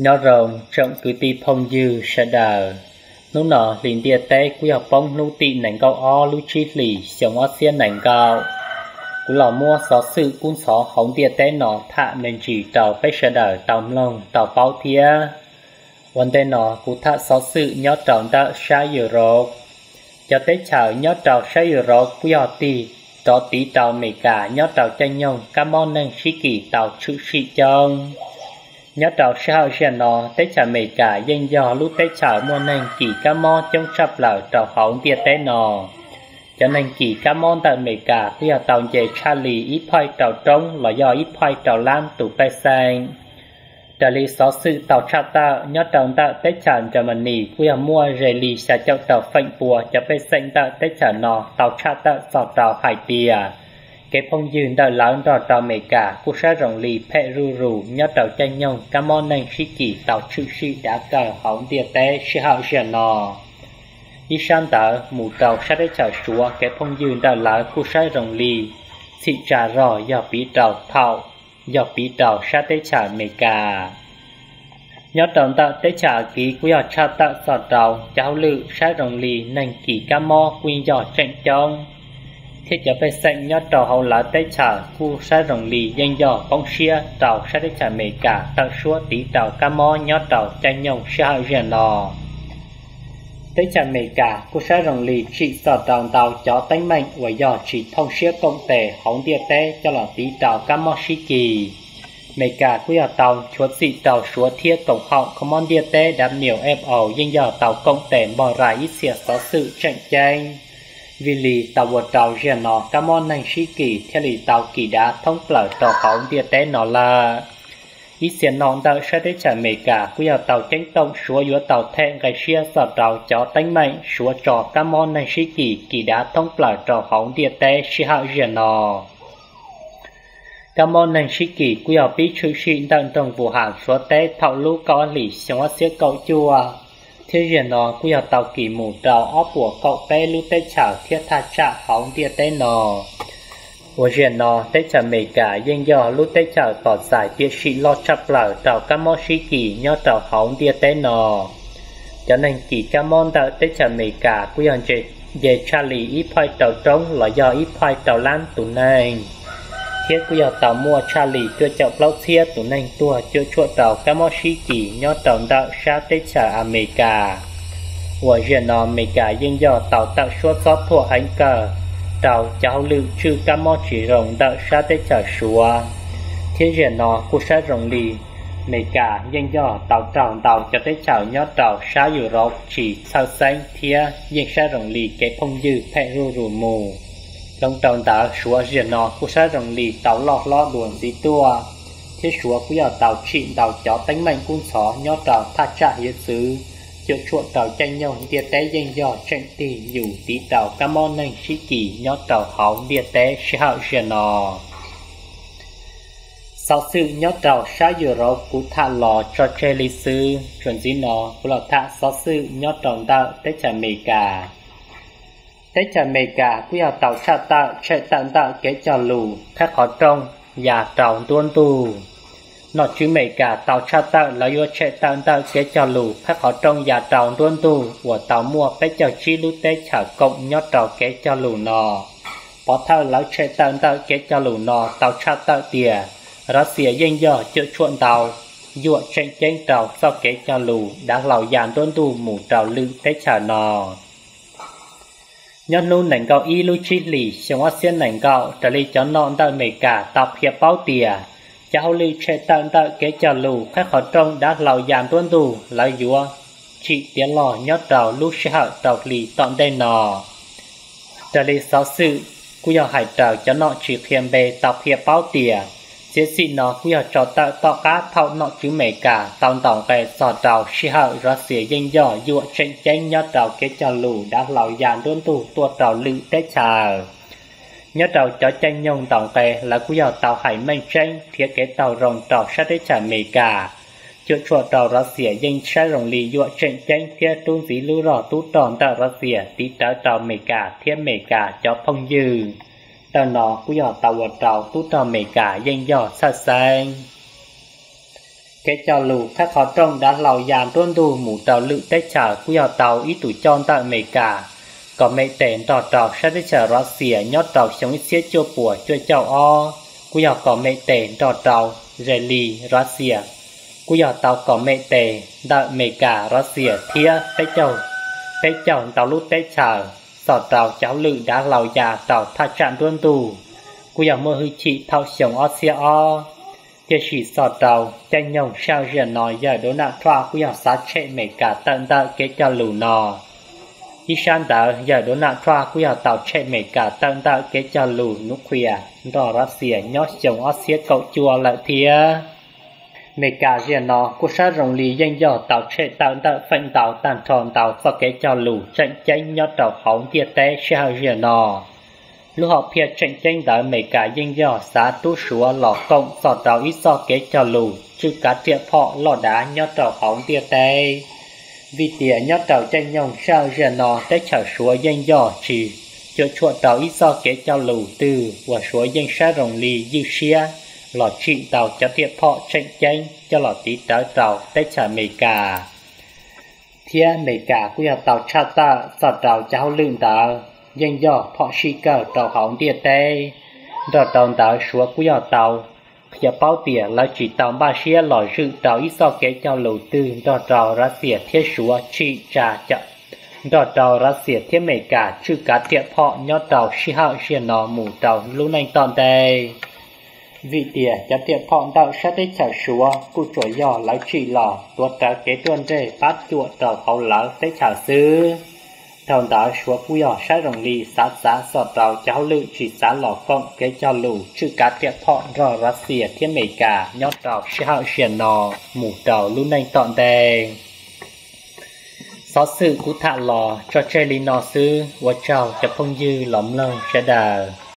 Nyob zoo tsoom kwv tij phooj ywg sawv daws. Hnub no hli ntiaj teb kuj yog poob hnub tim nees nkaum ob lub tsib hlis xyoo ob txhiab nees nkaum. Kuv los muab xov xwm kub ntxhov hauv ntiaj teb no tham me ntsis rau peb sawv daws tau mloog tau paub thiab. Ua ntej no kuv tham xov xwm nyob rau ntawm sab Europe. Cov teb chaws nyob rau sab Europe kuj yog tig rov tiv rau Amelikas nyob rau caij nyoog kab mob neeg sib kis tau tshwm sim coob. Nyob rau sij hawm ziag no teb chaws Amelikas yeej yog lub teb chaws muaj neeg kis kab mob coob tshaj plaws rau hauv ntiaj teb no. Cov neeg kis kab mob ntawm Amelikas kuj yog tau nce tshaj li ib phaij rau roob los yog ib phaij rau lab tus pej xeem. Raws li xov xwm tau tshaj tawm nyob rau ntawm teb chaws Germany kuj yog muaj ze li xya caum rau feem pua cov pej xeem ntawm teb chaws no tau tshaj tawm txog rau hais tias kev phooj ywg ntawm lawv nrog rau Amelikas kuj saib zoo li phem zuj zus nyob rau caij nyoog kab mob neeg sib kis tau tshwm sim dav kawg hauv ntiaj teb sij hawm ziag no. Ib sab ntawd mus rau sab teb chaws Suav kev phooj ywg ntawm lawv kuj saib zoo li txhim tsa zog yog piv rau thaum, yog piv rau sab teb chaws Amelikas. Nyob rau ntawm teb chaws Askiv kuj yog tshaj tawm txog rau cov hauj lwm saib zoo li neeg kis kab mob kuj yog tseem coob, thiab cov pej xeem nyob rau hauv lawv teb chaws kuj saib zoo li yeej yog poob siab rau sab teb chaws Amelikas tawm suab tiv rau kab mob nyob rau caij nyoog sij hawm ziag no. Teb chaws Amelikas kuj saib zoo li tsim txog rau ntau cov teeb meem uas yog tsis thooj siab koom tes hauv ntiaj teb coj los tiv rau kab mob sib kis. Amelikas kuj yog tau nchuav txim rau Suav thiab koom haum kho mob ntiaj teb W H O yeej yog tau koom tes npog rais ib txhia xov xwm tseem ceeb. Vim li tau ua rau ziag no kab mob neeg sib kis thiaj li tau kis dav thoob plaws rau hauv ntiaj teb no lawm. Ib txhia no ntawm sab teb chaws Amelikas kuj yog tau ceeb toom Suav yuav tau them nqe siab txog rau cov teeb meem Suav tso kab mob neeg sib kis kis dav thoob plaws rau hauv ntiaj teb sij hawm ziag no. Kab mob neeg sib kis kuj yog pib tshwm sim ntawm nroog Wuhan Suav teb thaum lub kaum ob hlis xyoo ob txhiab kaum cuaj, thiab ziag no kuj yog tau kis mus rau ob puas kaum peb lub teb chaws thiab thaj tsam hauv ntiaj teb no. Uas ziag no teb chaws Amelikas yeej yog lub teb chaws pom txais tiam sim loj tshaj plaws rau kab mob sib kis nyob rau hauv ntiaj teb no. Cov neeg kis kab mob ntawm teb chaws Amelikas kuj yog nce tshaj li ib phaij rau roob los yog ib phaij rau lab tus neeg, thiab kuj yog tau muaj tshaj li cuaj caum plaub txhiab tus neeg tuag cuam tshuam rau kab mob sib kis nyob rau ntawm sab teb chaws Amelikas. Uas ziag no Amelikas yeej yog tau tawm suab txob thuam heev kawg rau cov hauj lwm tswj kab mob tsis zoo ntawm sab teb chaws Suav, thiab ziag no kuj saib zoo li Amelikas yeej yog tau raug ntau cov teb chaws nyob rau sab Europe tsis txhawj xeeb thiab yeej saib zoo li kev phooj ywg phem zuj zus mus. Hloov rau ntawd Suav ziag no kuj saib zoo li tau loj hlob dua ntxiv tuaj, thiab Suav kuj yog tau tsim ntau cov teeb meem kub ntxhov nyob rau thaj tsam hiav txwv cuam tshuam rau caij nyoog ntiaj teb yeej yog tseem tig yus tiv rau kab mob neeg sib kis nyob rau hauv ntiaj teb sij hawm ziag no. Xov xwm nyob rau sab Europe kuv tham los tso tseg li xwb, txuas ntxiv no kuv los tham xov xwm nyob rau ntawm teb chaws Amelikas. Teb chaws Amelikas kuj yog tau tshaj tawm tshem tawm ntawm kev cog lus qhab qhov rooj ya rau nruab ntug. Nom tswv Amelikas tau tshaj tawm lawv yuav tshem tawm ntawm kev cog lus qhab qhov rooj ya rau nruab ntug uas tau muaj peb caug tsib lub teb chaws koom nyob rau kev cog lus no. Pov thawj lawv tshem tawm ntawm kev cog lus no tau tshaj tawm tias Russia yeej yog cuam tshuam ntau yuam tseem ceeb rau txoj kev cog lus dav hlau ya nruab ntug mus rau lwm teb chaws no. Nyob hnub nees nkaum ib lub tsib hlis xyoo ob txhiab nees nkaum, raws li cov nom ntawm Amelikas tau qhia paub tias cov hauj lwm tshem tawm ntawm kev cog lus qhab qhov rooj dav hlau ya nruab ntug lawv yuav tsim tiav log nyob rau lub sij hawm rau hli tom ntej no. Raws li xov xwm kuj yog hais raws cov nom tswv qhia npe tau qhia paub tias txiav txim no kuj yog tso tawm tom qab thaum nom tswv Amelikas tau ntaus nqe txog rau sij hawm Russia yeej yog yuam tseem ceeb nyob rau kev cog lus dav hlau ya nruab ntug tuaj rau lwm teb chaws. Nyob rau cov caij nyoog ntaus nqe lawv kuj yog tau hais meej tseeb thiab kev taug zoo rau sab teb chaws Amelikas, cuam tshuam rau Russia yeej saib zoo li yuam tseem ceeb thiab rub ntxiv lub zog tub rog ntawm Russia tiv rawv rau Amelikas thiab Amelikas cov phooj ywg. Ntawm no kuj yog tau ua rau tub rog Amelikas yeej yog txhawj xeeb. Kev cog lus qhab qhov rooj dav hlau ya nruab ntug mus rau lwm teb chaws kuj yog tau ib tus coj ntawm Amelikas kom mem tes nrog rau sab teb chaws Russia nyob rau xyoo ib txhiab cuaj puas cuaj caum ob, kuj yog kom mem tes nrog rau Zelensky Russia, kuj yog tau kom mem tes ntawm Amelikas Russia thiab peb caug ntau lub teb chaws txog rau cov hauj lwm dav hlau ya rau thaj tsam nruab ntug, kuj yog muaj hwj chim thaum xyoo ob txhiab ob. Tiam sis txog rau caij nyoog sij hawm ziag no yawm Donald Trump kuj yog xav tshem Amelikas tawm ntawm kev cog lus no. Ib sab ntawd yawm Donald Trump kuj yog tau tshem Amelikas tawm ntawm kev cog lus nuclear nrog Russia nyob xyoo ob txhiab kaum cuaj lawm thiab. Amelikas ziag no kuj sab zoo li yeej yog tau tshem tawm ntawm feem ntau tag nrho ntau txoj kev cog lus tseem ceeb nyob rau hauv ntiaj teb sij hawm ziag no. Lub hom phiaj tseem ceeb ntawd Amelikas yeej yog xav rub Suav los koom txog rau ib txoj kev cog lus tswj kav riam phom loj dav nyob rau hauv ntiaj teb. Vim tias nyob rau caij nyoog sij hawm ziag no teb chaws Suav yeej yog tsis cuam tshuam rau ib txoj kev cog lus twg uas Suav yeej sab zoo li ywj siab los tsim ntau cov riam phom tseem ceeb coj los tiv rawv rau teb chaws Amelikas. Thiab Amelikas kuj yog tau tshaj tawm txog rau cov hauj lwm ntawd yeej yog phom sij kawg rau hauv ntiaj teb. Nrog rau ntawd Suav kuj yog tau qhia paub tias lawv tsis tau npaj siab los zwm rau ib txoj kev cog lus twg nrog rau Russia thiab Suav tsim tsa cov, nrog rau Russia thiab Amelikas tswj kav riam phom nyob rau sij hawm ziag no mus rau lub neej tom ntej. Vim tias cov riam phom ntawm sab teb chaws Suav kuj tsuas yog lawv tsim los tuav rawv kev ruaj ntseg pab cuam rau hauv lawv teb chaws xwb. Dhau ntawd Suav kuj yog sab zoo li xav txav txog rau cov hauj lwm tsis xav los koom kev cog lus tswj kav riam phom nrog Russia thiab Amelikas nyob rau sij hawm ziag no mus rau lub neej tom ntej. Xov xwm kuv tham los tso tseg li no xwb, ua tsaug cov phooj ywg los mloog sawv daws.